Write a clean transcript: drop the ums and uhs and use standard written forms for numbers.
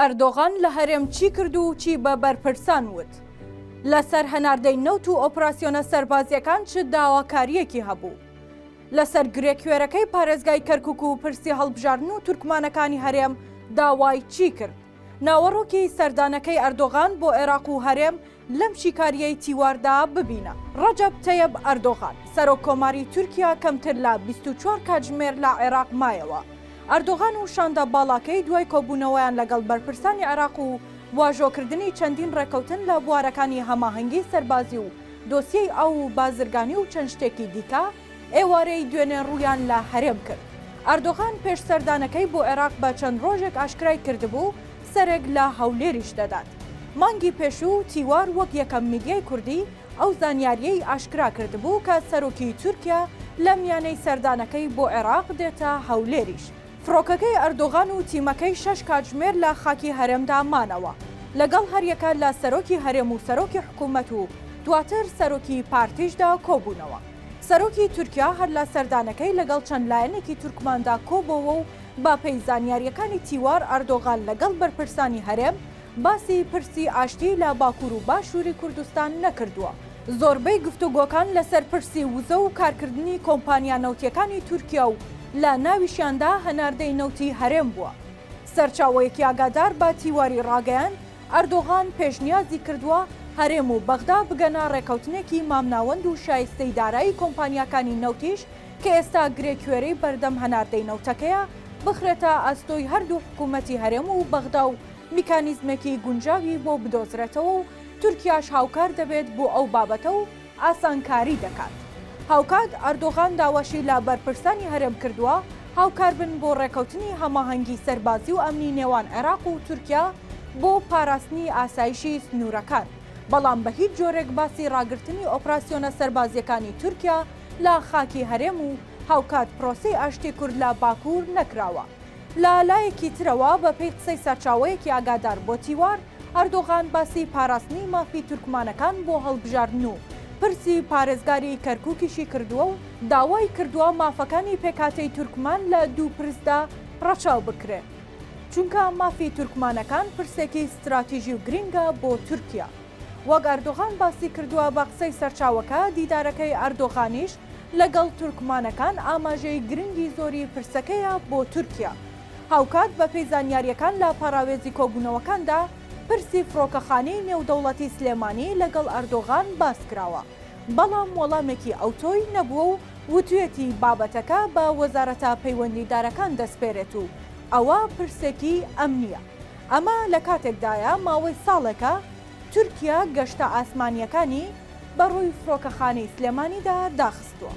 ئەردۆغان لە هەرێم چی کرد و چی بە بەرپرسان وت؟ لەسەر هەناردەی نەوت و ئۆپراسیۆنە سەربازییەکان چ داواکارییەکی هەبوو؟ لەسەر گرێ کوێرەکەی پارێزگای کەرکوک و پرسی هەڵبژاردن و تورکمانەکانی هەرێم داوای چی کرد؟ ناوەڕۆکی سەردانەکەی ئەردۆغان بۆ عێراق و هەرێم لەم شیکارییەی تیواردا ببینە. ڕەجەب تەیب ئەردۆغان، سەرۆک کۆماری تورکیا کەمتر لە 24 کاتژمێر لە عێراق مایەوە. ئەردۆغان و شاندە باڵاکەی دوای کۆبوونەوەیان لەگەڵ بەرپرسانی عێراق و واژۆکردنی چەندین ڕێککەوتن لە بوارەکانی هەماهەنگی سەربازی و دۆسیەی ئاو و بازرگانی و چەند شتێکی دیکە، ئێوارەی دوێنێ ڕوویان لە هەرێم کرد. ئەردۆغان پێش سەردانەکەی بۆ عێراق بە چەند ڕۆژێک ئاشکرای کردبوو سەرێک لە هەولێریش دەدات. مانگی پێشوو تیوار وەک یەکەم میدیای کوردی ئەو زانیارییەی ئاشکرا کردبوو کە سەرۆکی تورکیا لە میانەی سەردانەکەی بۆ عێراق دێتە هەولێریش. فڕۆکەکەی ئەردۆغان و تیمەکەی شەش کاتژمێر لە خاکی هەرێمدا مانەوە، لەگەڵ هەریەکە لە سەرۆکی هەرێم و سەرۆکی حکومەت و دواتر سەرۆکی پارتیشدا کۆبوونەوە. سەرۆکی تورکیا هەر لە سەردانەکەی لەگەڵ چەند لایەنێکی تورکماندا کۆبۆوە و بە پێی زانیارییەکانی تیوار ئەردۆغان لەگەڵ بەرپرسانی هەرێم باسی پرسی ئاشتی لە باکوور و باشووری کوردستان نەکردووە. زۆربەی گفتوگۆکان لەسەر پرسی وزە و کارکردنی کۆمپانیا نەوتییەکانی تورکیا و لە ناویشیاندا هەناردەی نەوتی هەرێم بووە. سەرچاوەیەکی ئاگادار بە تیواری ڕاگەیاند، ئەردۆغان پێشنیازی کردووە هەرێم و بەغدا بگەنە ڕێکەوتنێکی مامناوەند و شایستەی دارایی کۆمپانیاکانی نەوتیش کە ئێستا گرێ کوێرەی بەردەم هەناردەی نەوتەکەیە بخرێتە ئەستۆی هەردوو حکوومەتی هەرێم و بەغدا و میکانیزمێکی گونجاوی بۆ بدۆزرێتەوە و تورکیاش هاوکار دەبێت بۆ ئەو بابەتە و ئاسانکاری دەکات. هاوکات ئەردۆغان داواشی لە بەرپرسانی هەرێم کردووە هاوکاربن بۆ ڕێکەوتنی هەماهەنگی سەربازی و ئەمنی نێوان عێراق و تورکیا بۆ پاراستنی ئاسایشی سنوورەکان، بەڵام بە هیچ جۆرێک باسی ڕاگرتنی ئۆپراسیۆنە سەربازییەکانی تورکیا لە خاکی هەرێم و هاوکات پرۆسەی ئاشتی کورد لە باکوور نەکراوە. لە لایەکی ترەوە بە پێی قسەی سەرچاوەیەکی ئاگادار بۆ تیوار، ئەردۆغان باسی پاراستنی مافی تورکمانەکان بۆ هەڵبژاردن و پرسی پارێزگاری کەرکوکیشی کردووە و داوای کردووە مافەکانی پێکهاتەی تورکمان لە دوو پرسدا ڕەچاو بکرێ چونکە مافی تورکمانەکان پرسێکی ستراتیژی و گرینگە بۆ تورکیا. وەک ئەردۆغان باسی کردووە بە قسەی سەرچاوەکە دیدارەکەی ئەردۆغانیش لەگەڵ تورکمانەکان ئاماژەی گرنگی زۆری پرسەکەیە بۆ تورکیا. هاوکات بەپێی زانیارییەکان لە پەڕاوێزی کۆبوونەوەکاندا پرسی فڕۆکەخانەی نێودەوڵەتی سلێمانی لەگەڵ ئەردۆغان باسکراوە، بەڵام وەڵامێکی ئەوتۆی نەبووە و وتویەتی بابەتەکە بە وەزارەتە پەیوەندیدارەکان دەسپێرێت و ئەوە پرسێکی ئەمنییە. ئەمە لەکاتێکدایە ماوەی ساڵێکە تورکیا گەشتە ئاسمانییەکانی بەڕووی فڕۆکەخانەی سلێمانیدا داخستووە.